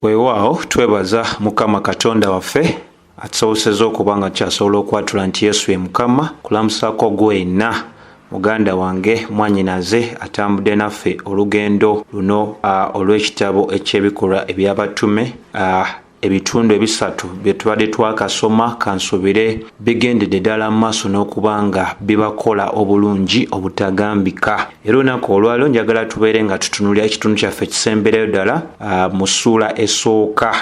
Weewaawo twebaza Mukama Katonda waffe atusobosezza okuba nga tukyasobola okwatula nti Yesu ye Mukama. Kulamusaako gwenna muganda wange mwanyinaze atambudde naffe olugendo luno olw'ekitabo eky'Ebikolwa eby'Abatume. Ebitundu ebisatu bye tubadde twakasoma kansubire bigendedde ddala mu maaso n'okuba nga bibakola obulungi obutagambika. Era olunaku olwaliro njagala tubeere nga tutunulira ekitundu kyaffe ekisemberayo ddala mu ssuula esooka,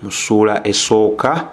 mu ssuula esooka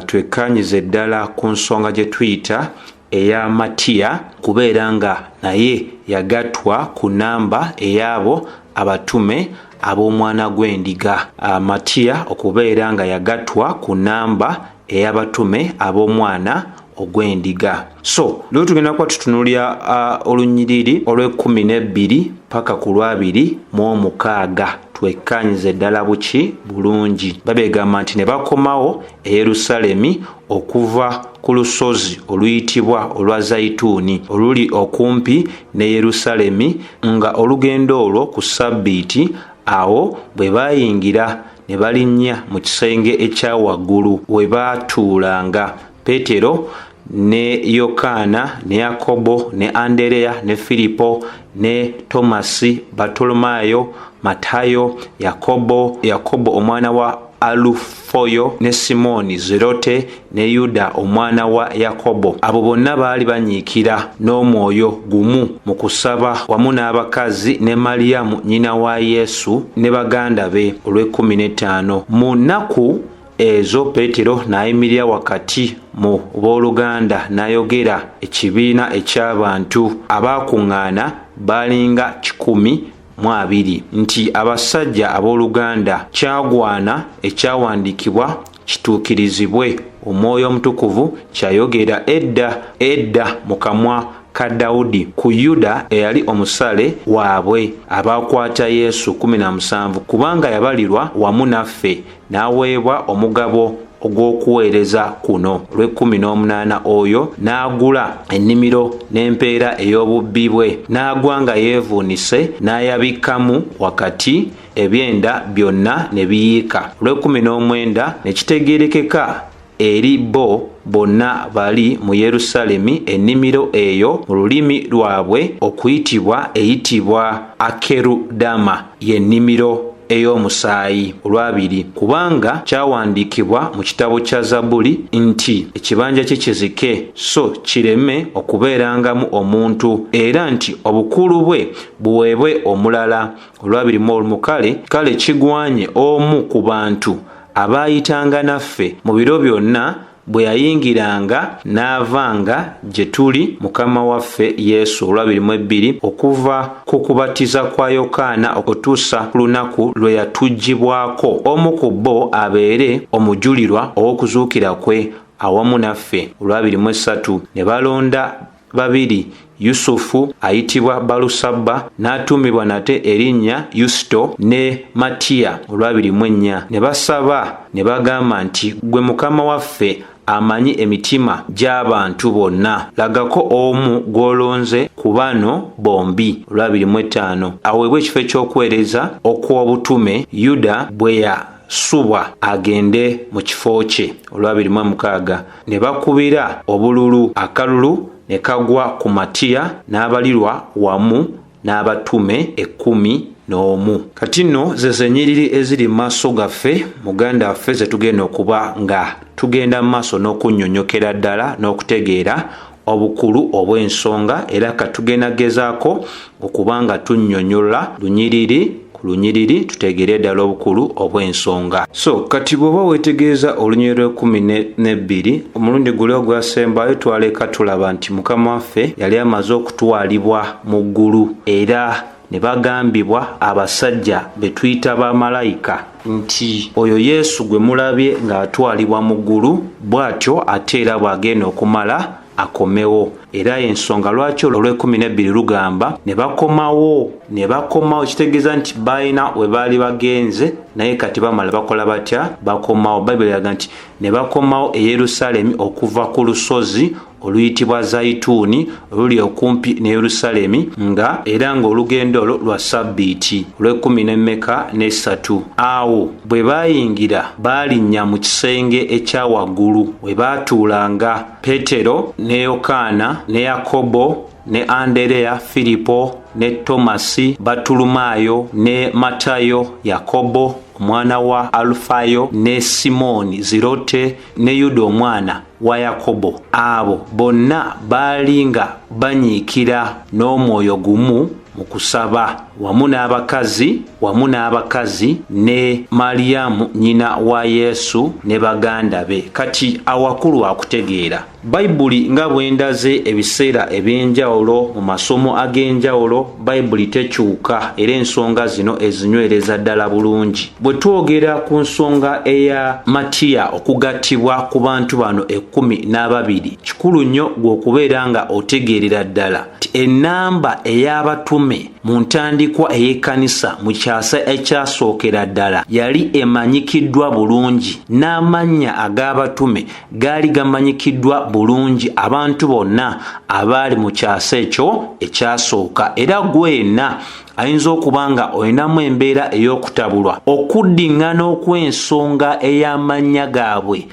twekkanyize ddala ku nsonga gye tuyita eya Matiya kubeera nga naye yagattwa ku namba ey'abo abatume ab'omwana gw'endiga. Matiya okubeera nga yagattwa ku namba ey'abatume ab'omwana ogw'endiga. So leero tugenda kuba tutunulira olunyiriri olw'ekkumi n'ebbiri paka ku lwabiri mu omukaaga, twekkaanyize ddala buki bulungi. Babegamba nti ne bakomawo e Yerusalemi okuva ku lusozi oluyitibwa olwa Zayituuni oluli okumpi ne Yerusalemi, nga olugendo olwo ku Ssabbiiti. Awo bwe baayingira ne balinnya mu kisenge ekya waggulu we baatuulanga, Peetero ne Yokaana ne Yakobo ne Andereya ne Firipo ne Tomasi, Bartolomaayo, Matayo, Yakobo, Yakobo omwana wa Alufoyo ne Simooni Zerote ne Yuda omwana wa Yakobo. Abo bonna baali banyiikira n'omwoyo gumu mu kusaba wamu n'abakazi ne Maliyamu nnyina wa Yesu ne baganda be. Olw'ekkumi n'ettaano, mu nnaku ezo Peetero n'ayimirira wakati mu booluganda n'ayogera. Ekibiina eky'abantu abaakuŋŋaana baalinga 120, nti, Abasajja abooluganda, kyagwana ekyawandiikibwa kituukirizibwe, Omwoyo Omutukuvu kyayogera edda edda mu kamwa ka Dawudi ku Yuda eyali omusale waabwe abaakwata Yesu, 17 kubanga yabalirwa wamu naffe n'aweebwa omugabo ogw'okuweereza kuno. Olw'ekkumi n'omunaana, oyo n'agula ennimiro n'empeera ey'obubbi bwe, n'agwa nga yeevuunise, n'ayabikamu wakati, ebyenda byonna ne biyiika. Olw'ekkumi n'omwenda, ne kitegeerekeka eri bo bonna bali mu Yerusalemi, ennimiro eyo mu lulimi lwabwe okuyitibwa eyitibwa Akerudama, y'ennimiro ey'omusaayi. Olwabiri, kubanga kyawandiikibwa mu kitabo kya Zabbuli nti ekibanja kye kizike, so kireme okubeerangamu omuntu, era nti obukulu bwe buweebwe omulala. Olwabiri mu olumu, kale kale kigwanye omu ku bantu abaayitanga naffe mu biro byonna bwe yayingiranga n'avanga gye tuli Mukama waffe Yesu. Olwabiri mu ebbiri, okuva ku kubatiza kwa Yokaana okutuusa ku lunaku lwe yatuggyibwako, omu ku bo abeere omujulirwa ow'okuzuukira kwe awamu naffe. Olwabiri mu essatu, ne balonda babiri, Yusufu ayitibwa Balusabba, n'atuumibwa nate erinnya Yusito, ne Matiya. Olwabiri mu ennya, ne basaba ne bagamba nti, Ggwe Mukama waffe amanyi emitima gy'abantu bonna, lagako omu gw'olonze ku bano bombi. Olwabiri mu ettaano, aweebwe ekifo eky'okuweereza okw'obutume, Yuda bwe yasubwa agende mu kifo kye. Olwabiri mu mukaaga, ne bakubira obululu, akalulu ne kagwa ku Matiya, n'abalirwa wamu n'abatume 11. Kati nno ze zenyiriri eziri mu maaso gaffe, muganda waffe, ze tugenda okuba nga tugenda mu maaso n'okunnyonnyokera ddala n'okutegeera obukulu obw'ensonga. Era katugenda gezaako okuba nga tunnyonnyola lunyiriri ku lunyiriri, tutegeere ddala obukulu obw'ensonga. So kati bw'oba weetegereza olunyiriri lw'ekkumi n'ebbiri, omulundi guli ogwasembayo twaleka tulaba nti Mukama waffe yali amaze okutwalibwa mu ggulu, era ne bagambibwa abasajja be tuyita bamalayika nti oyo Yesu gwe mulabye ng'atwalibwa mu ggulu, bw'atyo ate era bw'agenda okumala akomewo. Era ensonga lwaki olw'ekumi n'ebbiri lugamba ne bakomawo, ne bakomawo kitegeeza nti balina we baali bagenze, naye kati bamala bakola batya? Bakomawo. Bayibuli eraga nti ne bakomawo e Yerusaalemi okuva ku lusozi oluyitibwa Zayituuni oluli okumpi ne Yerusaalemi, nga era ng'olugendo olwo lwa ssabbiiti, olw'ekkumi n'emmeka n'essatu. Awo bwe baayingira, baalinnya mu kisenge ekya waggulu we baatuulanga, Peetero ne Yokaana ne Yakobo ne Andereya, Firipo ne Tomasi, Battulumaayo ne Matayo, Yakobo omwana wa Alufayo ne Simooni Zirote ne Yuda omwana wa Yakobo. Abo bonna baali nga banyiikira n'omwoyo gumu mu kusaba, wamu n'abakazi, wamu n'abakazi, ne Maliyamu nnyina wa Yesu ne baganda be. Kati awakulu akutegeera. Bayibuli nga bwendaze ebiseera eby'enjawulo mu masomo ag'enjawulo, Bayibuli tekyuka era ensonga zino ezinywereza ddala bulungi. Bwe twogera ku nsonga eya Matiya okugattibwa ku bantu bano ekkumi n'ababiri, kikulu nnyo gwe okubeera nga otegeerera ddala nti ennamba ey'abatume mu ntandikwa ey'ekkanisa mu kyasa ekyasookera ddala yali emanyikiddwa bulungi, n'amannya ag'abatume gaali gamanyikiddwa bulungi abantu bonna abaali mu kyasa ekyo ekyasooka. Era gwe yenna ayinza okuba nga olinamu embeera ey'okutabulwa, okuddiŋŋana okw'ensonga ey'amannya gaabwe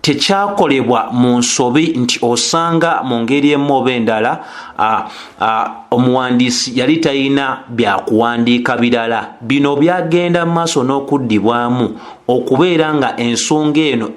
tekyakolebwa mu nsobi nti osanga mu ngeri emu oba endala omuwandiisi yali talina byakuwandiika birala. Bino byagenda mu maaso n'okuddibwamu okubeera nga ensonga eno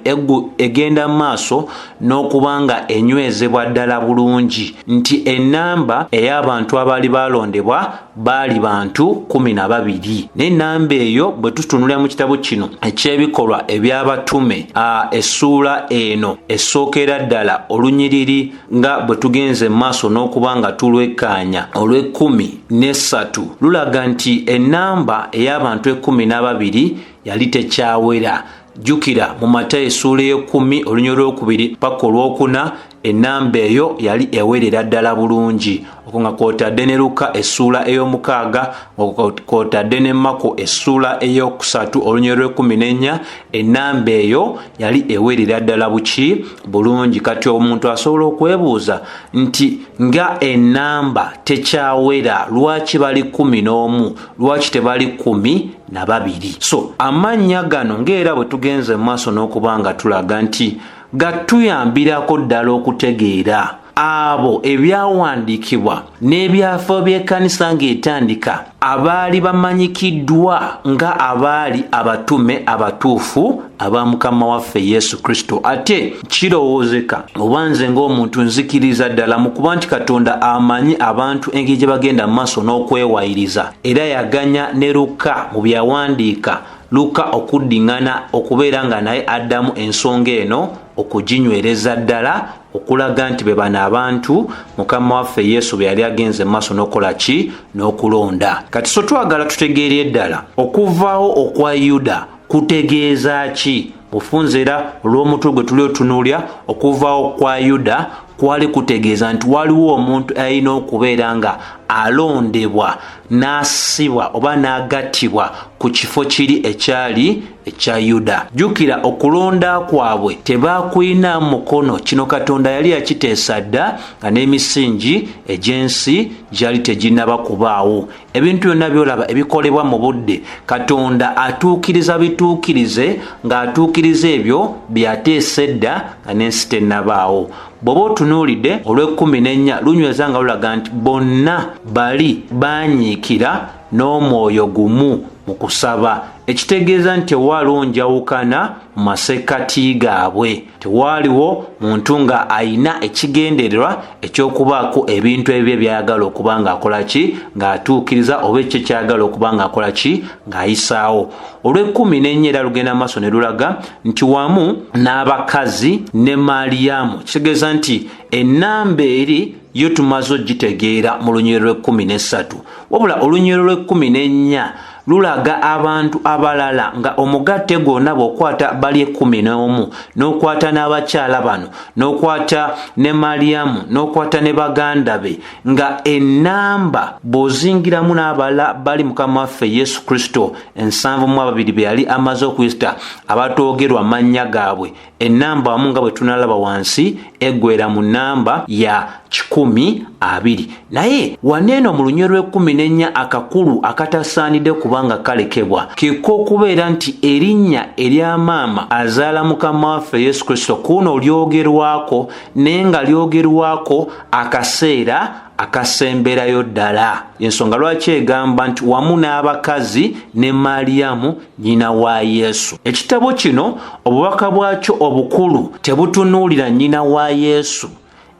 egenda mu maaso n'okuba nga enywezebwa ddala bulungi nti ennamba ey'abantu abaali balondebwa baali bantu 12. Naye ennamba eyo bwe tutunulira mu kitabo kino eky'Ebikolwa eby'Abatume, essuula eno esookera ddala olunyiriri nga bwe tugenze mu maaso n'okuba nga tulwekkaanya olw'ekkumi n'essatu, lulaga nti ennamba ey'abantu 12 yali tekyawera. Jjukira mu Matayo essuula ey'ekkumi olunyiriri olwokubiri paka olwokuna, ennamba eyo yali ewerera ddala bulungi, okwo nga kw'otadde ne Luka essuula ey'omukaaga, nga kw'otadde ne Mako essuula ey'okusatu olunyiriri lw'ekkumi n'ennya, ennamba eyo yali ewerera ddala buki bulungi. Kati omuntu asobola okwebuuza nti nga ennamba tekyawera, lwaki bali 11, lwaki tebali 12? So amannya gano ng'era bwe tugenze mu maaso n'okuba nga tulaga nti gatuyambirako ddala okutegeera abo ebyawandiikibwa n'ebyafaayo by'ekkanisa ng'etandika abaali bamanyikiddwa nga abaali abatume abatuufu aba Mukama waffe Yesu Kristo. Ate kirowoozeka oba nze ng'omuntu nzikiriza ddala mu kuba nti Katonda amanyi abantu engeri gye bagenda mu maaso n'okwewayiriza, era yaganya ne Luka mu byawandiika Luka okuddiŋŋana okubeera nga naye addamu ensonga eno okuginywereza ddala okulaga nti be bano abantu Mukama waffe Yesu bwe yali agenze mu maaso n'okukola ki n'okulonda. Kati so twagala tutegeere ddala okuvaawo okwa Yuda kutegeeza ki. Mufunze era olw'omutwe gwe tuli otunuulira, okuvaawo kwa Yuda kwali kutegeeza nti waliwo omuntu alina okubeera nga alondebwa n'asibwa oba n'agattibwa ku kifo kiri ekyali ekya Yuda. Jjukira okulonda kwabwe tebaakulina mukono, kino Katonda yali yakiteesa dda nga n'emisingi egy'ensi gyali teginnaba kubaawo. Ebintu byonna by'olaba ebikolebwa mu budde, Katonda atuukiriza bituukirize ng'atuukiriza ebyo bye yateesa edda nga n'ensi tennabaawo. Bw'oba otunuulidde olw'ekkumi n'ennya lunyweza nga lulaga nti bonna bali baanyiikira n'omwoyo gumu mu kusaba, ekitegeeza nti tewaaliwo njawukana mu masekkati gaabwe. Tewaaliwo muntu nga alina ekigendererwa eky'okubaako ebintu ebibye by'ayagala okuba ng'akola ki ng'atuukiriza, oba ekyo ky'ayagala okuba ng'akola ki ng'ayisaawo. Olw'ekkumi n'ennya era lugenda maaso ne lulaga nti wamu n'abakazi ne Mariyamu, kitegeeza nti ennamba eri yo tumaze ogitegeera mu lunyiriri lw'ekkumi n'essatu, wabula olunyiriri lw'ekkumi n'ennya lulaga abantu abalala nga omugatte gwonna bw'okwata bali 11, n'okwata n'abakyala bano, n'okwata ne Mariyamu, n'okwata ne baganda be, nga ennamba bw'ozingiramu n'abalala bali Mukama waffe Yesu Kristo 72 be yali amaze okuyita abatoogerwa mannya gaabwe, ennamba wamu nga bwe tunalaba wansi eggwera mu nnamba ya 120. Naye waneeno mu lunywe lw'ekkumi n'ennya akakulu akatasaanidde kubanga kalekebwa kek'okubeera nti erinnya erya maama azaala Mukama waffe Yesu Kristo kuno lyogerwako, naye nga lyogerwako akaseera akasemberayo ddala. Ensonga lwaki egamba nti wamu n'abakazi ne Mariyamu nnyina wa Yesu. Ekitabo kino obubaka bwakyo obukulu tebutunuulira nnyina wa Yesu,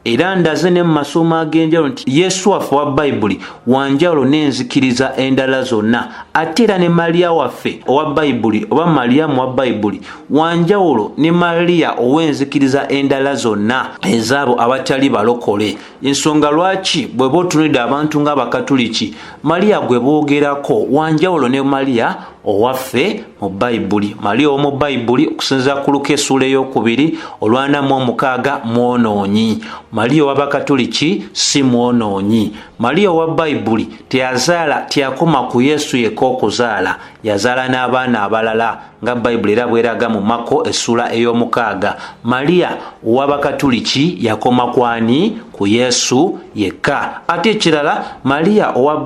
era ndaze ne mu masomo ag'enjawulo nti Yesu waffe owa Bayibuli wanjawulo n'enzikiriza endala zonna, ate era ne Mariya waffe owa Bayibuli oba Mariyamu wa Bayibuli wanjawulo ne Mariya ow'enzikiriza endala zonna ezaabo abatali balokole. Ensonga lwaki bw'oba otunuulidde abantu ng'Abakatuliki, Mariya gwe boogerako wanjawulo ne Mariya owaffe mu Bayibuli. Mariya ow'omu Bayibuli okusinziira ku Luka essuula ey'okubiri olwana mu omukaaga mwonoonyi. Mariya ow'Abakatuliki si mwonoonyi. Mariya owa Bayibuli teyazaala, teyakoma ku Yesu yekka okuzaala, yazaala n'abaana abalala nga Bayibuli era bw'eraga mu Makko essuula ey'omukaaga. Mariya ow'Abakatuliki yakoma ku ani? Ku Yesu yekka. Ate ekirala, Mariya owa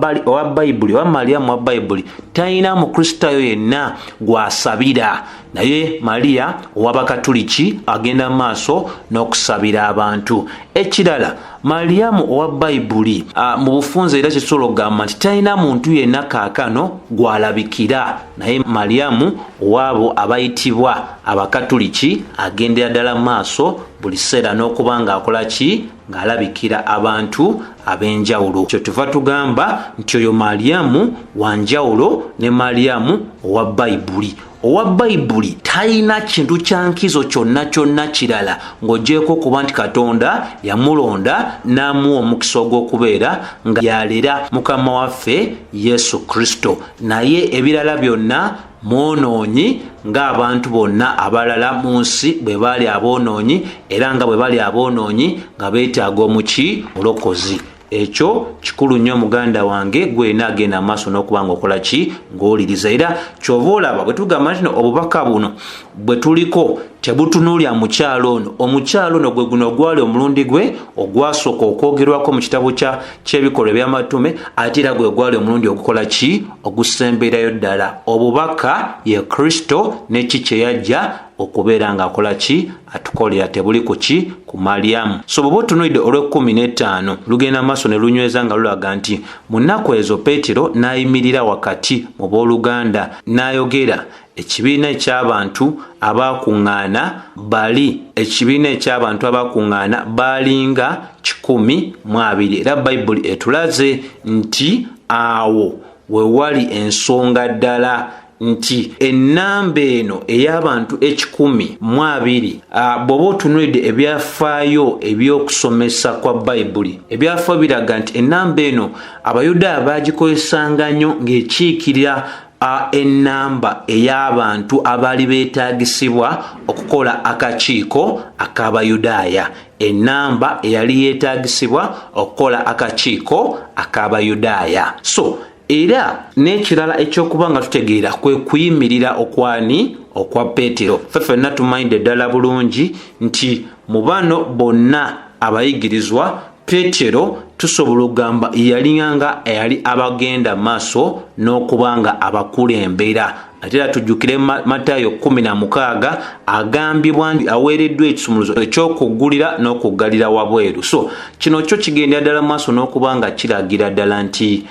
Bayibuli oba Mariyamu wa Bayibuli talina Mukristaayo yenna gw'asabira, naye Mariya ow'Abakatuliki agenda maaso n'okusabira abantu. Ekirala, Mariyamu owa Bayibuli mu bufunze era kisobola okugamba nti talina muntu yenna kaakano gw'alabikira, naye Mariyamu owaabo abayitibwa Abakatuliki agendera ddala maaso buli sseera n'okuba ng'akola ki? Ng'alabikira abantu ab'enjawulo. Kyo tuva tugamba nti oyo Mariyamu wa njawulo ne Mariyamu owa Bayibuli. Owa Bayibuli talina kintu kya nkizo kyonna kyonna kirala ng'ogyeko okuba nti Katonda yamulonda n'amuwa omukisa ogw'okubeera nga yalera Mukama waffe Yesu Kristo, naye ebirala byonna mwonoonyi ng'abantu bonna abalala mu nsi bwe baali aboonoonyi, era nga bwe bali aboonoonyi nga beetaaga omuki mulokozi. Ekyo kikulu nnyo muganda wange gwena agenda maaso n'okuba ng'okola ki? Ng'owuliriza. Era ky'ova olaba bwe tugamba nti no obubaka buno bwe tuliko tebutunuulira mukyalo ono. Omukyalo ono gwe guno ogwali omulundi gwe ogwasooka okwogerwako mu kitabo ky'ebikolwa eby'amatume, ate era gwe gwali omulundi ogukola ki? Ogusemberayo ddala. Obubaka ye Kristo ne ki kye yajja okubeera ng'akola ki? Atukolera. Tebuli ku ki? Ku Mariyamu. So bw'oba otunuulidde olw'ekkumi n'ettaano lugenda maaso ne lunyweza nga lulaga nti mu nnaku ezo Peetero n'ayimirira wakati mu booluganda n'ayogera, ekibiina eky'abantu abaakuŋŋaana bali, ekibiina eky'abantu abaakuŋŋaana baalinga 120. Era Bayibuli etulaze nti awo we wali ensonga ddala nti ennamba eno ey'abantu 120, bw'oba otunuulidde ebyafaayo eby'okusomesa kwa Bayibuli, ebyafaayo biraga nti ennamba eno Abayudaaya baagikozesanga nnyo ng'ekiikirira ennamba ey'abantu abaali beetaagisibwa okukola akakiiko ak'Abayudaaya, ennamba eyali yeetaagisibwa okukola akakiiko ak'Abayudaaya. So era n'ekirala eky'okuba nga tutegeera kwe kuyimirira okwani? Okwa Peetero. Ffe ffenna tumanyidde ddala bulungi nti mu bano bonna abayigirizwa, Peetero tusobola okugamba yalinganga eyali abagenda maaso n'okuba nga abakulembera. Ate era tujjukire Matayo 16 agambibwa nti aweereddwa ekisumuluzo eky'okuggulira n'okuggalira wabweru. So kino kyo kigendera ddala maaso n'okuba nga kiragira ddala nti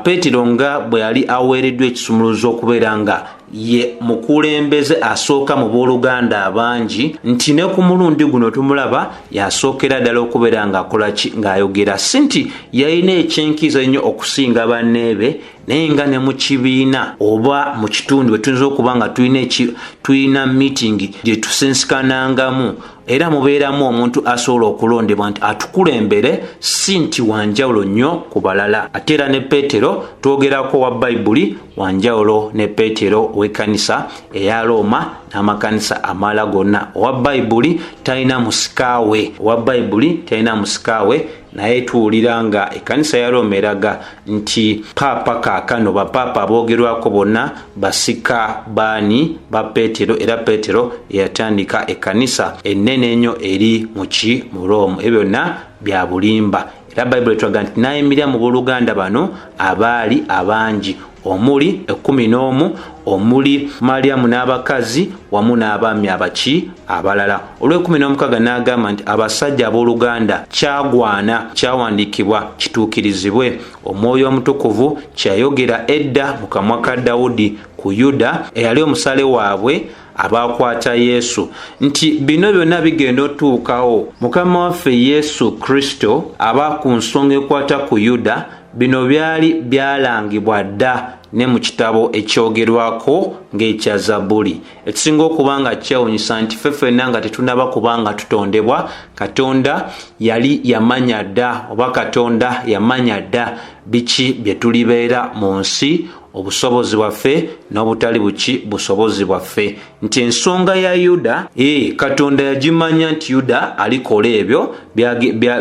Peetero nga bwe yali aweereddwa ekisumuluzo okubeera nga ye mukulembeze asooka mu booluganda abangi, nti ne ku mulundi guno tumulaba yasookera ddala okubeera ng'akola ki? Ng'ayogera. Si nti yalina ekyenkizo ennyo okusinga banneebe, naye nga ne mu kibiina oba mu kitundu bwe tuyinza okuba nga tulina meeting gye tusinsikanangamu, Era mubeeramu omuntu asobola okulondebwa nti atukulembere, si nti wanjawulo nnyo ku balala. Ate era ne Peetero twogerako owa Bayibuli wanjawulo ne Peetero ow'ekkanisa eya Rooma n'amakanisa amalala gonna. Owa Bayibuli talina musika we, owa Bayibuli talina musika we. Naye tuwulira nga ekkanisa ya Rooma eraga nti paapa kaakano, bapaapa aboogerwako bonna basika baani? Ba Peetero. Era Peetero yeyatandika ekkanisa ennene ennyo eri muki? Mu Rooma. Ebyo byonna bya bulimba. Era Bayibuli etulaga nti n'ayimirira mu booluganda bano abaali abangi, omuli 11, omuli Mariyamu n'abakazi wamu n'abaami abaki abalala. Olw'e16 n'agamba nti, abasajja abooluganda, kyagwana kyawandiikibwa kituukirizibwe, Omwoyo Omutukuvu kyeyayogera edda mu kamwa ka Dawudi ku Yuda eyali omusale waabwe abaakwata Yesu, nti bino byonna bigenda otuukawo. Mukama waffe Yesu Kristo aba ku nsonga ekwata ku Yuda, bino byali byalangibwa dda ne mu kitabo ekyogerwako ng'ekya Zabbuli. Ekisinga okuba nga kyewunyisa nti ffe ffenna nga tetunaba kuba nga tutondebwa, Katonda yali yamanya dda, oba Katonda yamanya dda biki bye tulibeera mu nsi, obusobozi bwaffe n'obutali buki busobozi bwaffe. Nti ensonga ya Yuda, Katonda yagimanya nti Yuda alikola ebyo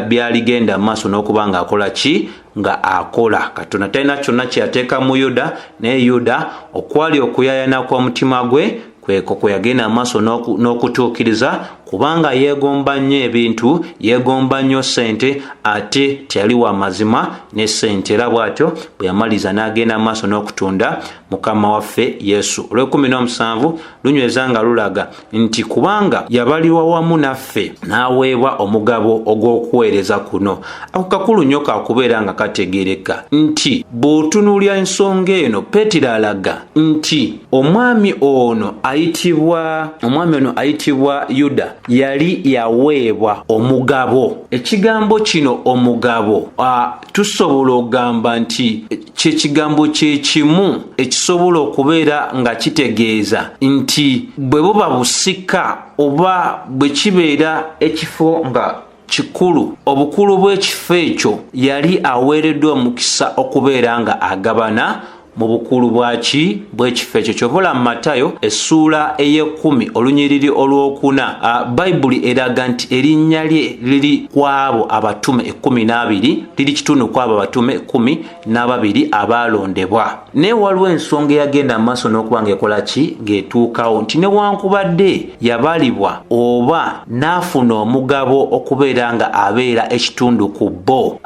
byaligenda mu maaso n'okuba ng'akola ki? Nga akola. Katonda talina kyonna kye yateeka mu Yuda, naye Yuda okwali okuyaayana kw'omutima gwe kweko kwe yagenda mu maaso n'okutuukiriza, kubanga yeegomba nnyo ebintu, yeegomba nnyo ssente, ate teyali wa mazima ne ssente. Era bw'atyo bwe yamaliriza n'agenda mu maaso n'okutunda Mukama waffe Yesu. Olw'ekumi n'omusanvu lunyweza nga lulaga nti kubanga yabalirwa wamu naffe n'aweebwa omugabo ogw'okuweereza kuno. Ako kakulu nnyo ka kubeera nga kategeereka nti bw'otunuulira ensonga eno, Peetero alaga nti omwami ono ayitibwa, omwami ono ayitibwa Yuda yali yaweebwa omugabo. Ekigambo kino omugabo, tusobola okugamba nti kye kigambo kye kimu ekisobola okubeera nga kitegeeza nti bwe buba busika oba bwe kibeera ekifo nga kikulu, obukulu bw'ekifo ekyo yali aweereddwa omukisa okubeera nga agabana mu bukulu bwaki bw'ekifo ekyo. Kyova olaba mu Matayo essuula ey'ekkumi olunyiriri olwokuna, Bayibuli eraga nti erinnya lye liri ku abo abatume 12, liri kitundu ku abo abatume 12 abaalondebwa. Naye waliwo ensonga eyagenda mu maaso n'okuba ng'ekola ki? Ng'etuukawo nti newankubadde yabalibwa oba n'afuna omugabo okubeera nga abeera ekitundu ku bo,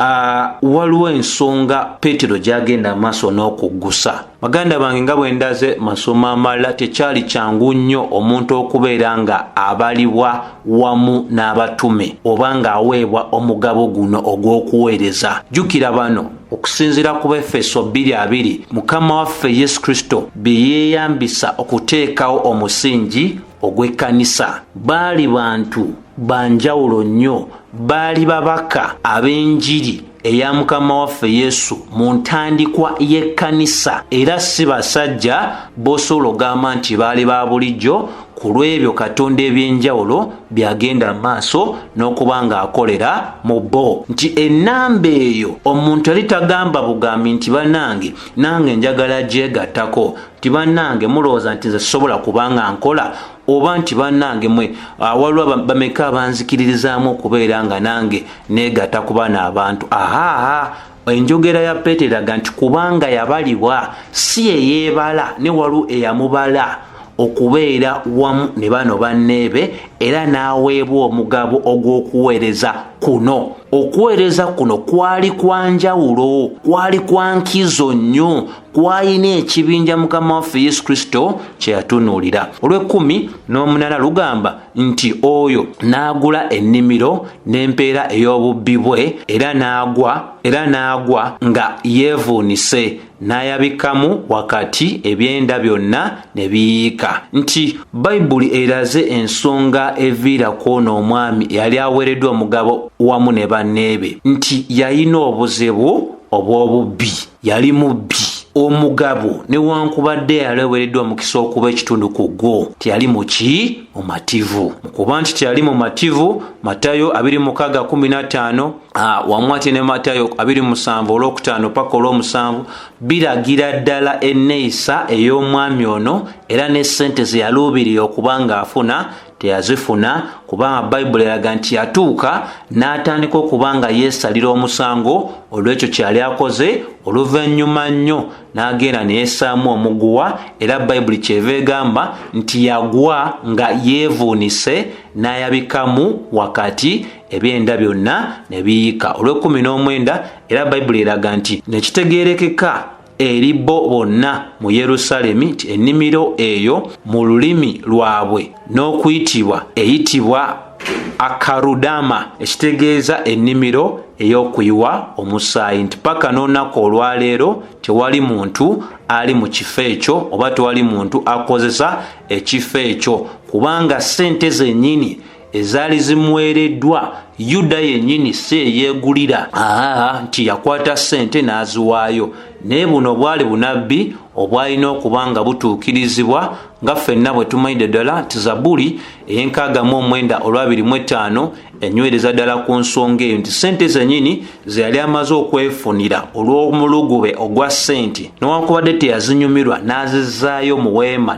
waliwo ensonga Peetero gy'agenda mu maaso n'okuggusa. Baganda bange, nga bwe ndaze masomo amalala, tekyali kyangu nnyo omuntu okubeera nga abalibwa wamu n'abatume oba ng'aweebwa omugabo guno ogw'okuweereza. Jjukira bano, okusinziira ku Befeso bbiri abiri, Mukama waffe Yesu Kristo bye yeeyambisa okuteekawo omusingi ogw'ekkanisa. Baali bantu ba njawulo nnyo, baali babaka ab'enjiri eya Mukama waffe Yesu mu ntandikwa y'ekkanisa, era si basajja b'osobola okugamba nti baali ba bulijjo ku lw'ebyo Katonda eby'enjawulo by'agenda mu maaso n'okuba ng'akolera mu bo. Nti ennamba eyo omuntu yali tagamba bugambi nti bannange nange njagala gyegattako, nti bannange mulowooza nti nze sisobola kuba nga nkola, oba nti bannange mwe waliwo bameka abanzikiririzaamu okubeera nga nange neegatta ku bano abantu. Ahaaha, enjogera ya Peetero eraga nti kubanga yabalibwa, si ye yeebala, ne waliwo eyamubala okubeera wamu ne bano banneebe, era n'aweebwa omugabo ogw'okuweereza kuno. Okuweereza kuno kwali kwa njawulo, kwali kwa nkizo nnyo, kwalina ekibinja Mukama waffe Yesu Kristo kye yatunuulira. Olw'ekkumi n'omunaana lugamba nti oyo n'agula ennimiro n'empeera ey'obubbi bwe, era n'agwa, era n'agwa nga yeevuunise, n'ayabikamu wakati ebyenda byonna ne biyiika. Nti Bayibuli eraze ensonga eviira ku ono omwami eyali aweereddwa omugabo wamu ne banneebe, nti yalina obuzibu obw'obubbi. Yali mubbi. Omugabo newankubadde yali aweereddwa omukisa okuba ekitundu ku gwo, teyali muki? Mumativu. Mu kuba nti teyali mumativu, Matayo 26:15 wamu ate ne Matayo 27 olwokutaano paka olw'omusanvu biragira ddala enneeyisa ey'omwami ono, era ne ssente ze yaluubirira okuba ng'afuna teyazifuna, kubanga Bayibuli eraga nti yatuuka n'atandika okuba nga yeesalira omusango olw'ekyo kyali akoze. Oluvannyuma nnyo n'agenda ne yeessaamu omuguwa, era Bayibuli kyeva egamba nti yagwa nga yeevuunise n'ayabikamu wakati, ebyenda byonna ne biyiika. Olw'ekkumi n'omwenda era Bayibuli eraga nti nekitegeerekeka eri bo bonna mu Yerusaalemi nti ennimiro eyo mu lulimi lwabwe n'okuyitibwa eyitibwa Akarudama, ekitegeeza ennimiro ey'okuyiwa omusaayi, nti paka n'olunaku olwaleero tewali muntu ali mu kifo ekyo oba tewali muntu akozesa ekifo ekyo, kubanga ssente zennyini ezaali zimuweereddwa Yuda yennyini si eyeegulira, nti yakwata ssente n'aziwaayo. Naye buno bwali bunabbi obwalina okuba nga butuukirizibwa, nga ffenna bwe tumanyidde ddala nti Zabbuli ey'enkaaga mu omwenda olwabiri mu etaano enywereza ddala ku nsonga eyo, nti ssente zennyini ze yali amaze okwefunira olw'omulugube ogwa ssente, newankubadde teyazinyumirwa, n'azizzaayo mu weema,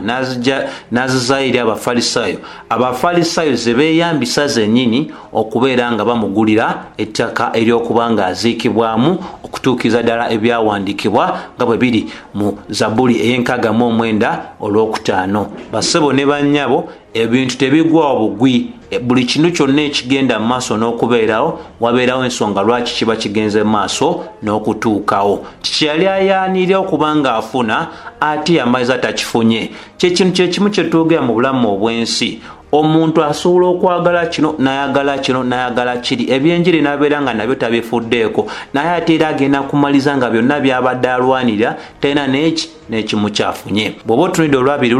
n'azizzaayo eri Abafalisaayo. Abafalisaayo ze beeyambisa zennyini okubeera nga bamugulira ettaka ery'okuba ng'aziikibwamu, okutuukiriza ddala ebyawandiikibwa nga bwe biri mu Zabbuli ey'enkaaga mu omwenda olwokutaano. Bassebo ne bannyabo, ebintu tebigwawo bugwi. Buli kintu kyonna ekigenda mu maaso n'okubeerawo, wabeerawo ensonga lwaki kiba kigenze mu maaso n'okutuukawo. Kiki yali ayaanira okuba ng'afuna ate yamaliza takifunye? Kyekintu kyekimu kye twogera mu bulamu obw'ensi. Omuntu asobola okwagala kino n'ayagala kino n'ayagala kiri, ebyenjiri n'abeera nga nabyo tabifuddeeko, naye ate era agenda kumaliza nga byonna by'abadde alwanira talina n'eki n'ekimu kyafunye. Bw'oba otunulidde olwabiri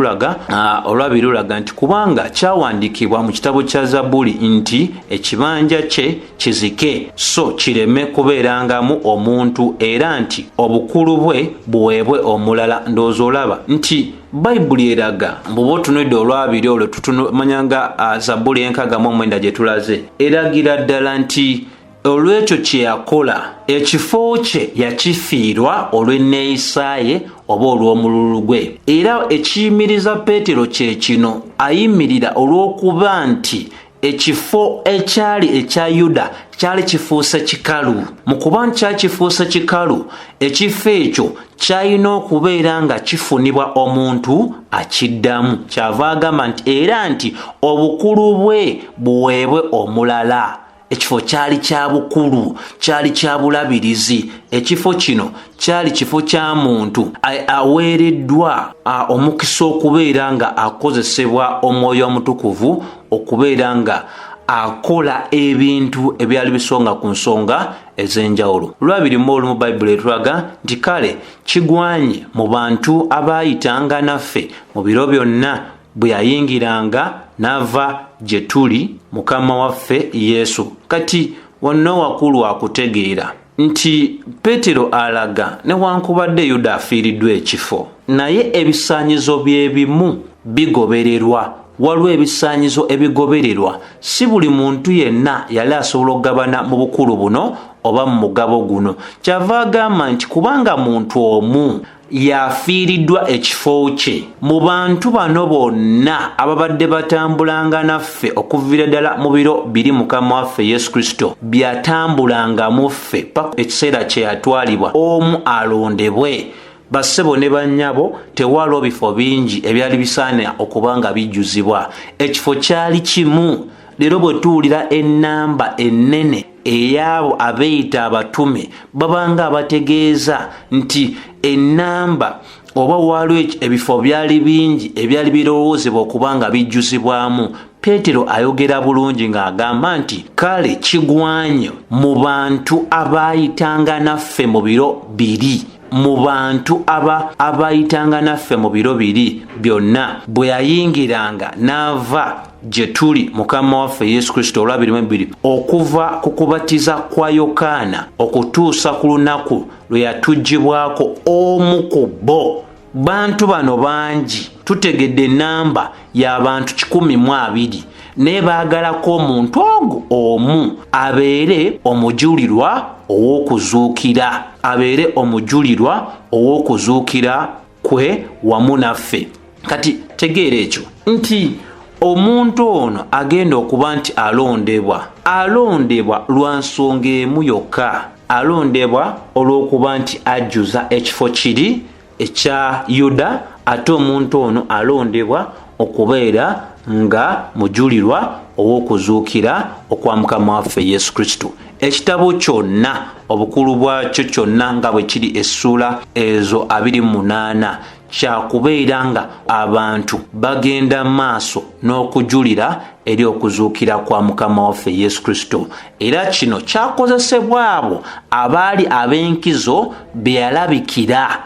lulaga nti kubanga kyawandiikibwa mu kitabo kya Zabbuli nti ekibanja kye kizike so kireme kubeerangamu omuntu, era nti obukulu bwe buweebwe omulala. Ndowooza olaba nti Bayibuli eraga, bw'oba otunulidde olwabiri olwo, tutumanya nga Zabbuli enkaaga mu omwenda gye tulaze, eragira ddala nti olw'ekyo kye yakola, ekifo kye yakifiirwa olw'enneeyisa ye oba olw'omululu gwe. Era ekiyimiriza Peetero kye kino, ayimirira olw'okuba nti ekifo ekyali ekya Yuda kyali kifuuse kikalu. Mu kuba nti kyali kifuuse kikalu, ekifo ekyo kyalina okubeera nga kifunibwa omuntu akiddamu. Kyava agamba nti era nti obukulu bwe buweebwe omulala. Ekifo kyali kya bukulu, kyali kya bulabirizi. Ekifo kino kyali kifo kya muntu aweereddwa omukisa okubeera nga akozesebwa Omwoyo Omutukuvu okubeera nga akola ebintu ebyali bisonga ku nsonga ez'enjawulo. Lwabiri mu olumu Bayibuli etulaga nti kale kigwanye mu bantu abaayitanga naffe mu biro byonna bwe yayingiranga n'ava gye tuli Mukama waffe Yesu. Kati wano wakulu akutegeera nti Peetero alaga newankubadde Yuda afiiriddwa ekifo, naye ebisaanyizo bye bimu bigobererwa. Waliwo ebisaanyizo ebigobererwa. Si buli muntu yenna yali asobola okugabana mu bukulu buno oba mu mugabo guno. Kyava agamba nti kubanga muntu omu yafiiriddwa ekifo kye mu bantu bano bonna ababadde batambulanga naffe okuviira ddala mu biro biri Mukama waffe Yesu Kristo byatambulanga mu ffe paka ekiseera kye yatwalibwa, omu alondebwe. Bassebo ne bannyabo, tewaaliwo bifo bingi ebyali bisaana okuba nga bijjuzibwa. Ekifo kyali kimu. Leero bwe tuwulira ennamba ennene ey'abo abeeyita abatume, babanga abategeeza nti ennamba oba waaliwo ebifo byali bingi ebyali birowoozebwa okuba nga bijjuzibwamu. Peetero ayogera bulungi ng'agamba nti kale kigwanye mu bantu abaayitanga naffe mu biro biri. Mu bantu aba abayitanga naffe mu biro biri byonna, bwe yayingiranga n'ava gye tuli Mukama waffe Yesu Kristo, olwa 22, okuva ku kubatiza kwa Yokaana okutuusa ku lunaku lwe yatuggyibwako, omu ku bo. Bantu bano bangi, tutegedde enamba y'abantu 120, naye baagalako omuntu ogwo omu abeere omujulirwa ow'okuzuukira, abeere omujulirwa ow'okuzuukira kwe wamu naffe. Kati tegeera ekyo nti omuntu ono agenda okuba nti alondebwa, alondebwa lwa nsonga emu yokka: alondebwa olw'okuba nti ajjuza ekifo kiri ekya Yuda, ate omuntu ono alondebwa okubeera nga mujulirwa ow'okuzuukira okwa Mukama waffe Yesu Kristo. Ekitabo kyonna, obukulu bwakyo kyonna nga bwe kiri essuula ezo 28, kyakubeera nga abantu bagenda maaso n'okujulira eri okuzuukira kwa Mukama waffe Yesu Kristo. Era kino kyakozesebwa abo abaali ab'enkizo beyalabikira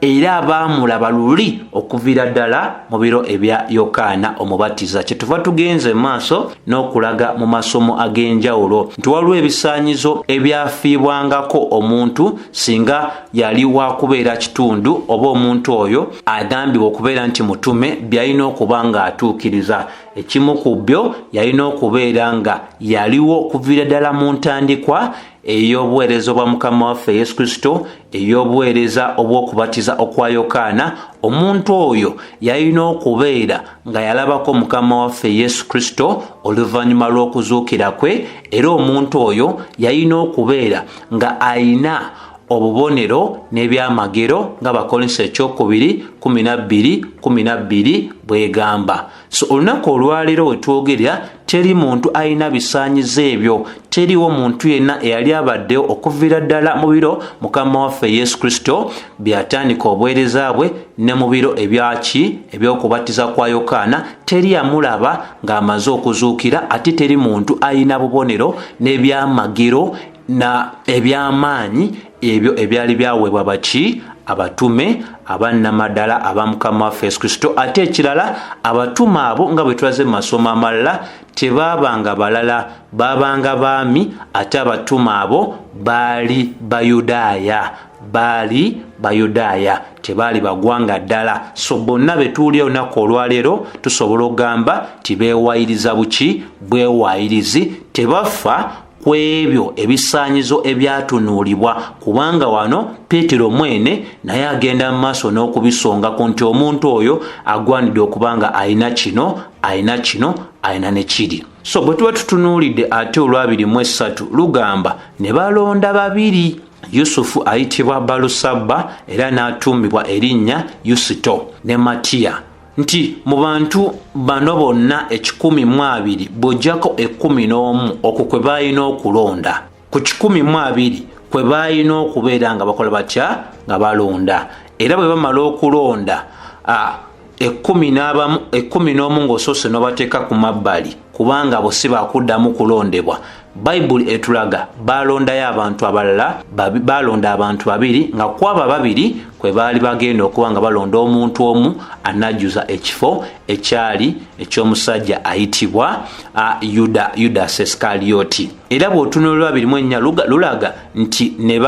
era abaamulaba luli okuviira ddala mu biro ebya Yokaana Omubatiza. Kyetuva tugenze maaso n'okulaga mu masomo ag'enjawulo nti waliwo ebisaanyizo ebyafiibwangako omuntu singa yali wakubeera kitundu oba omuntu oyo agambibwa okubeera nti mutume, byalina okuba ng'atuukiriza. Ekimu ku byo, yalina okubeera nga yaliwo okuviira ddala mu ntandikwa ey'obuweereza bwa Mukama waffe Yesu Kristo, ey'obuweereza obw'okubatiza okwa Yokaana. Omuntu oyo yalina okubeera nga yalabako Mukama waffe Yesu Kristo oluvannyuma lw'okuzuukira kwe, era omuntu oyo yalina okubeera nga ayina obubonero n'ebyamagero nga Bakolinso ekyokubiri 12:12 bwegamba. So olunaku olwaleero wetwogerera, teri muntu alina bisaanyizo ebyo. Teriwo muntu yenna eyali abaddewo okuviira ddala mu biro Mukama waffe Yesu Kristo bye yatandika obuweereza bwe ne mu biro ebyaki ebyokubatiza kwa Yokaana. Teri yamulaba ng'amaze okuzuukira, ate teri muntu alina bubonero n'ebyamagero na ebyamaanyi ebyo ebyali byaweebwa baki? Abatume abannamaddala aba Mukama waffe Yesu Kristo. Ate ekirala, abatume abo, nga bwe tulaze mu masomo amalala, tebaabanga balala, baabanga baami, ate abatume abo baali Bayudaaya, baali Bayudaaya, tebaali bagwanga ddala. So bonna betuwulira olunaku olwaleero tusobola okugamba tibeewayiriza buki bwewayirizi, tebafa ku ebyo ebisaanyizo ebyatunuulibwa, kubanga wano Peetero mwene naye agenda mu maaso n'okubisongako nti omuntu oyo agwanidde okuba nga alina kino, alina kino, alina ne kiri. So bwe tuba tutunuulidde ate olwa 23 lugamba, ne balonda babiri, Yusufu ayitibwa Balusabba era n'atuumibwa erinnya Yusito, ne Matiya. Nti mu bantu bano bonna 120, bw'ojjako 11, okwo kwe baalina okulonda ku 120 kwe baalina okubeera nga bakola batya? Nga balonda. Era bwe bamala okulonda 11, ng'osoose n'obateeka ku mabbali kubanga bo si bakuddamu kulondebwa, Bayibuli etulaga balondayo abantu abalala, balonda abantu babiri, nga kwabo babiri kwe baali bagenda okuba nga balonda omuntu omu anajjuza ekifo ekyali eky'omusajja ayitibwa Yuda, Yudas Iskaliyoti. Era bw'otunuulira 24 lulaga nti ne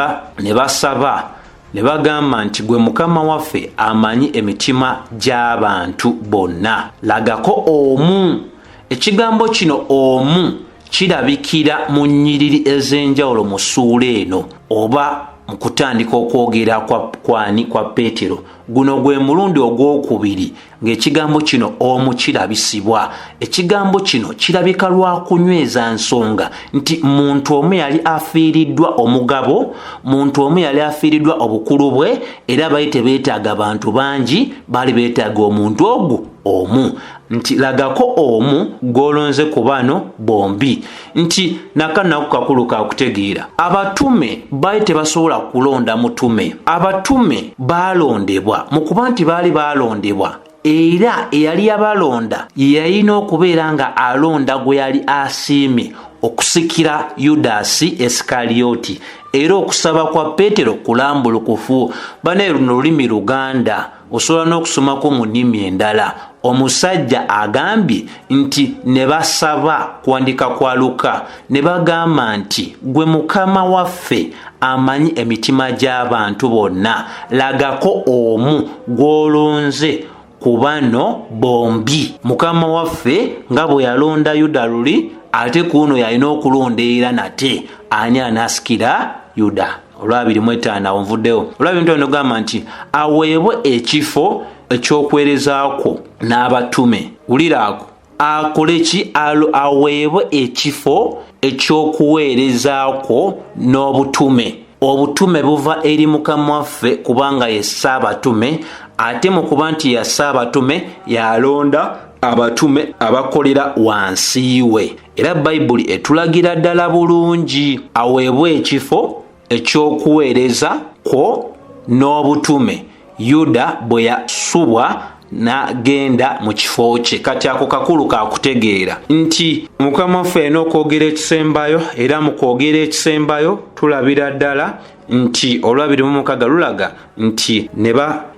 basaba ne bagamba nti, "Gwe Mukama waffe amanyi emitima gy'abantu bonna, lagako omu." Ekigambo kino "omu" kirabikira mu nnyiriri ez'enjawulo mu ssuula eno oba mu kutandika okwogera kwa kwani? Kwa Peetero. Guno gwe mulundi ogwokubiri ng'ekigambo kino "omu" kirabisibwa. Ekigambo kino kirabika lwa kunyweza nsonga nti muntu omu yali afiiriddwa omugabo, muntu omu yali afiiriddwa obukulu bwe, era bali tebeetaaga bantu bangi, baali beetaaga omuntu ogwo omu, nti lagako omu gw'olonze ku bano bombi. Nti nakanaku kakulu kakutegeera, abatume baali tebasobola kulonda mutume. Abatume baalondebwa mu kuba nti baali baalondebwa, era eyali yabalonda ye yalina okubeera nga alonda gwe yali asiimye. okusikira Yudasi Esikaliyoti. Era okusaba kwa Peetero kulambulukufu. Banaye luno lulimi Luganda, osobola n'okusomako mu nnimi endala. Omusajja agambye nti ne basaba, kuwandika kwa Luka, ne bagamba nti gwe Mukama waffe amanyi emitima gy'abantu bonna, lagako omu gw'olonze ku bano bombi. Mukama waffe nga bwe yalonda Yuda luli, ate ku uno yalina okulonda era nate ani anaasikira Yuda. Olwabiri mu etaano awo nvuddewo. Olwabiri mu etaano gamba nti aweebwe ekifo eky'okwerezaakwo n'abatume. Wuliraako, akole ki? Aweebwe ekifo eky'okuweerezaakwo n'obutume. Obutume buva eri Mukama waffe kubanga ye Ssaabatume, ate mu kuba nti ya Ssaabatume yalonda abatume abakolera wansi we. Era Bayibuli etulagira ddala bulungi aweebwe ekifo eky'okuweereza kwo n'obutume, Yuda bwe yasubwa n'agenda mu kifo kye. Kati ako kakulu kakutegeera nti Mukama waffe alina okwogera ekisembayo, era mu kwogera ekisembayo tulabira ddala nti olwabiri mu mukaga lulaga nti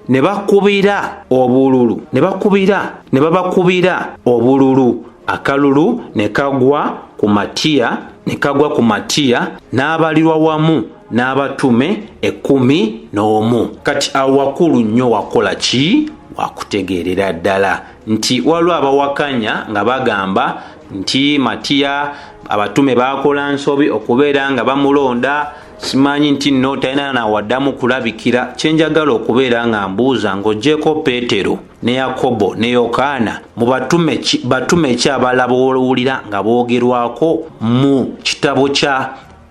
ne bakubira obululu, ne bakubira, ne babakubira obululu, akalulu ne kagwa ku Matiya, ne kagwa ku Matiya n'abalirwa wamu n'abatume 11. Kati awo wakulu nnyo wakola ki? Wakutegeerera ddala nti waliwo abawakanya nga bagamba nti Matiya abatume baakola nsobi okubeera nga bamulonda, simanyi nti nno talina nawaddamu kulabikira. Kyenjagala okubeera nga mbuuza, ng'oggyeko Peetero ne Yakobo ne Yokaana, mu batume ki abalala b'owulira nga boogerwako mu kitabo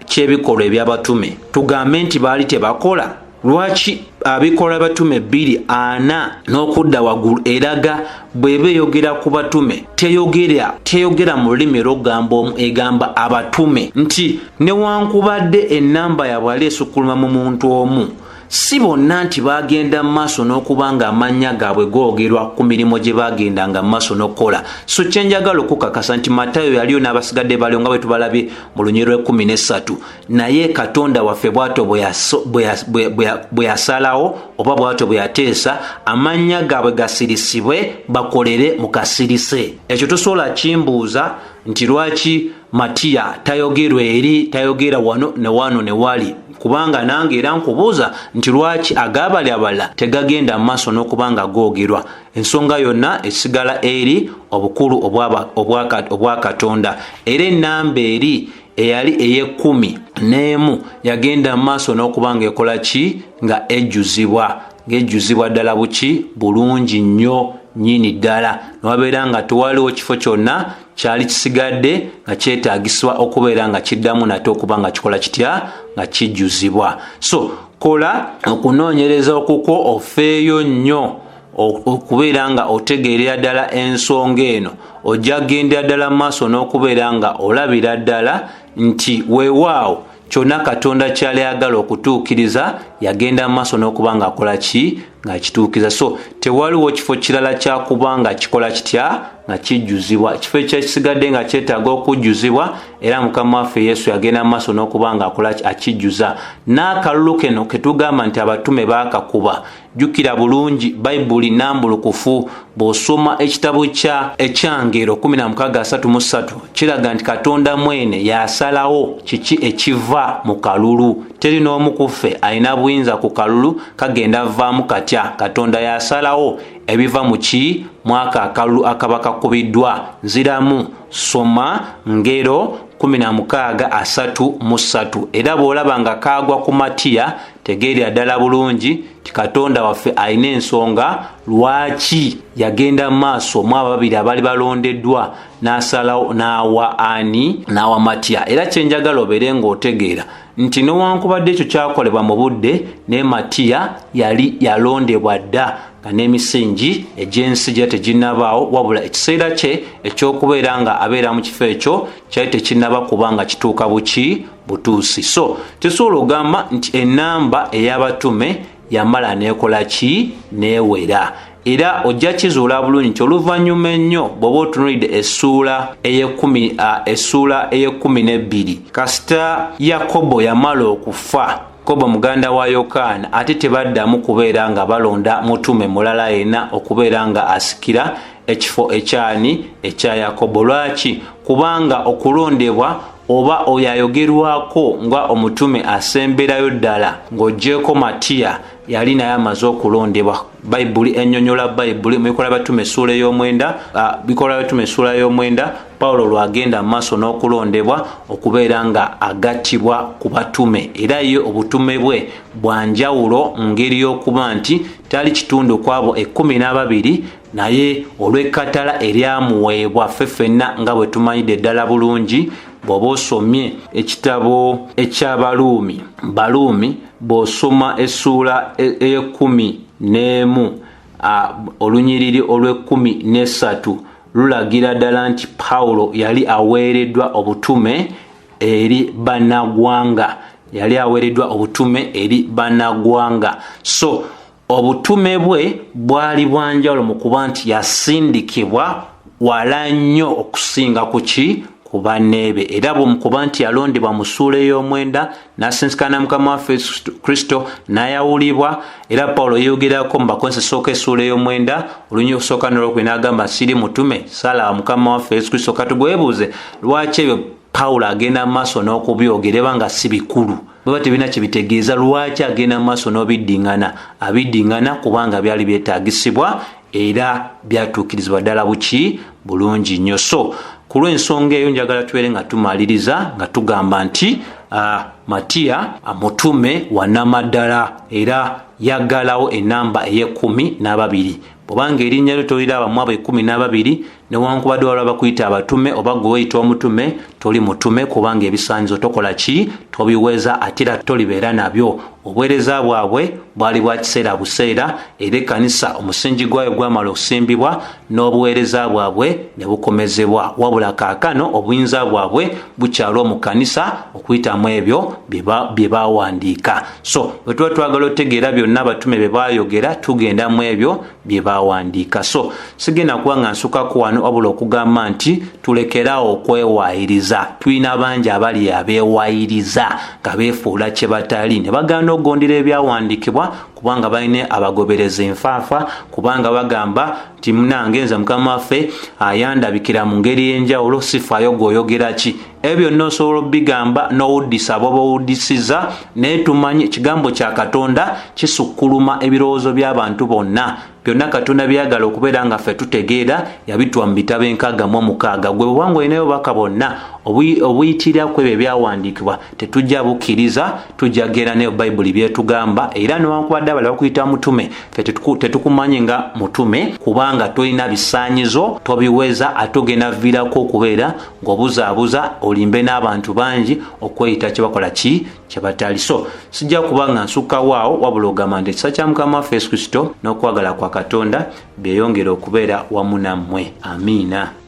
ky'ebikolwa eby'abatume? Tugambe nti baali tebakola? Lwaki abikolwa batume 2:40 n'okudda waggulu eraga bw'eba eyogera ku batume teyogera mu lulimi lw'okugamba omu, egamba abatume nti newankubadde ennamba yaabwe yali esukkuluma mu muntu omu, si bonna nti baagenda mu maaso n'okuba nga amannya gaabwe googerwa ku mirimu gye baagendanga mu maaso n'okukola. So kye njagala okukakasa nti Matayo yaliyo n'abasigadde baliyo nga bwe tubalabye mu lunyiriri lw'ekkumi n'essatu, naye Katonda waffe bw'atyo bwe yasalawo oba bw'atyo bwe yateesa amannya gaabwe gasirisibwe bakolere mu kasirise. Ekyo tosobola kimbuuza nti lwaki Matiya tayogerwa eri, tayogera wano ne wano ne wali, kubanga nange era nkubuuza nti lwaki agabali abalala tegagenda mu maaso n'okuba nga googerwa. Ensonga yonna esigala eri obukulu obwa Katonda. Era ennamba eri eyali ey'ekkumi n'emu yagenda mu maaso n'okuba nga ekola ki? Nga ejjuzibwa, ng'ejjuzibwa ddala buki? Bulungi nnyo nnyini ddala. Ne wabeera nga tewaliwo kifo kyonna kyali kisigadde nga kyetaagisibwa okubeera nga kiddamu nate okuba nga kikola kitya? Nga kijjuzibwa. So kola okunoonyereza okukwo, ofeeyo nnyo okubeera nga otegeerera ddala ensonga eno. Ojja kugendera ddala mu maaso n'okubeera nga olabira ddala nti weewaawo kyonna Katonda kyali ayagala okutuukiriza yagenda mu maaso n'okuba nga akola ki? Nga kituukiriza. So tewaliwo kifo kirala kyakuba nga kikola kitya? Nga kijjuzibwa. Ekifo ekyekisigadde nga kyetaaga okujjuzibwa, era Mukama waffe Yesu yagenda mu maaso n'okuba nga akola ki? Akijjuza. N'akalulu keno ke tugamba nti abatume baakakuba, jjukira bulungi Bayibuli nnambulukufu. Bw'osoma ekitabo kya Ekyangero 16:33 kiraga nti Katonda mwene yasalawo kiki ekiva mu kalulu. Teri n'omu ku ffe alina buyinza ku kalulu kagenda vaamu katya. Katonda yasalawo ebiva mu ki? Mwaka akalulu akaba kakubiddwa. Nziramu, soma Ngero 16:33. Era bw'olaba nga kaagwa ku Matiya, tegeerera ddala bulungi nti Katonda waffe alina ensonga lwaki yagenda mu maaso mu abo ababiri abaali balondeddwa n'asalawo n'awa ani? N'awa Matiya. Era kye njagala obeere ng'otegeera nti newankubadde ekyo kyakolebwa mu budde, ne Matiya yali yalondebwa dda nga n'emisingi egy'ensi gye teginnabaawo, wabula ekiseera kye eky'okubeera nga abeera mu kifo ekyo kyali tekinnaba kuba nga kituuka buki butuusi. So tusobola okugamba nti ennamba ey'abatume yamala n'ekola ki? N'ewera. Era ojja kizuula bulungi nti oluvannyuma ennyo bw'oba otunuulidde essuula ey'ekkumi, essuula ey'ekkumi n'ebbiri, kasita Yakobo yamala okufa, Yakobo muganda wa Yokaana, ate tebaddamu kubeera nga balonda mutume mulala yenna okubeera nga asikira ekifo ekyani ekya Yakobo. Lwaki? Kubanga okulondebwa oba oyo ayogerwako nga omutume asemberayo ddala ng'oggyeeko Matiya yali naye amaze okulondebwa. Bayibuli ennyonnyola Bayibuli mu Bikolwa by'Abatume essuula ey'omwenda, Bikolwa by'Abatume essuula y'omwenda, Pawulo lw'agenda mu maaso n'okulondebwa okubeera nga agattibwa ku batume, era ye obutume bwe bwa njawulo mu ngeri y'okuba nti tali kitundu ku abo 12, naye olw'ekkatala eryamuweebwa ffe ffenna nga bwe tumanyidde ddala bulungi. Bw'oba osomye ekitabo eky'Abaruumi, Baruumi, bw'osoma essuula ey'ekkumi n'emu, olunyiriri olw'ekkumi n'essatu lulagira ddala nti Pawulo yali aweereddwa obutume eri bannagwanga, yali aweereddwa obutume eri bannagwanga. So obutume bwe bwali bwa njawulo mu kuba nti yasindikibwa wala nnyo okusinga ku ki ku banneebe. Era bwe mu kuba nti yalondebwa mu ssuula ey'omwenda n'asinsikana Mukama waffe Yesu Kristo n'ayawulibwa. Era Pawulo yeeyogerako mu Bakolinso esooka essuula ey'omwenda olunyiriri olusooka n'olwokubiri n'agamba, siri mutume, saalaba Mukama waffe Yesu Kristo. Katugwebuuze lwaki ebyo Pawulo agenda mu maaso n'okubyogera eba nga si bikulu, bweba tebirina kye bitegeeza, lwaki agenda mu maaso n'obiddiŋŋana? Abiddiŋŋana kubanga byali byetaagisibwa era byatuukirizibwa ddala buki bulungi nnyo. So ku lw'ensonga eyo njagala tubeere nga tumaliriza nga tugamba nti Matiya mutume wa nnamaddala era yaggalawo ennamba ey'ekkumi n'ababiri. Bw'obanga erinnya lyo toliraba mu abo ekkumi n'ababiri, newankubadde waliwo abakuyita abatume oba gwe weeyita omutume, toli mutume, kubanga ebisaanyizo tokola ki? Tobiweza, ate era tolibeera nabyo. Obuweereza bwabwe bwali bwa kiseera buseera, era ekkanisa omusingi gwayo gwamala okusimbibwa n'obuweereza bwabwe ne bukomezebwa. Wabula kaakano obuyinza bwabwe bukyaliwo mu kkanisa okuyita mu ebyo bye baawandiika. So bwe tuba twagala otegeera byonna abatume bye baayogera, tugenda mu ebyo bye baawandiika. So sigenda kuba nga nsukako wano, wabula okugamba nti tulekeraawo okwewaayiriza. Tulina bangi abali abeewaayiriza nga beefuula kye batali, ne bagaana okugondera ebyawandiikibwa kubanga balina abagoberezi enfaafa, kubanga bagamba nti munange nze Mukama waffe ayandabikira mu ngeri ey'enjawulo, sifaayo gw'oyogera ki. Ebyo byonna osobola okubigamba n'owuddisa bw'oba owuddisizza, naye tumanyi ekigambo kya Katonda kisukkuluma ebirowoozo by'abantu bonna. Byonna Katonda by'ayagala okubeera nga ffe tutegeera yabituwa mu bitabo enkaaga mu omukaaga. Gwe bw'oba ng'olinayo obubaka bwonna obuyitirira ku ebyo ebyawandiikibwa, tetujja bukkiriza, tujja kugenda n'ebyo Bayibuli by'etugamba. Era newankubadde abalala bakuyita mutume, ffe tetukumanyi nga mutume, kubanga tolina bisaanyizo, tobiweza, ate ogenda viirako okubeera ng'obuzaabuza olimbe n'abantu bangi okweyita kye bakola ki kye batali. So sijja kuba nga nsukkawo awo, wabula ogamba nti ekisa kya Mukama waffe Yesu Kristo n'okwagala kwa Katonda byeyongere okubeera wamu nammwe. Amiina.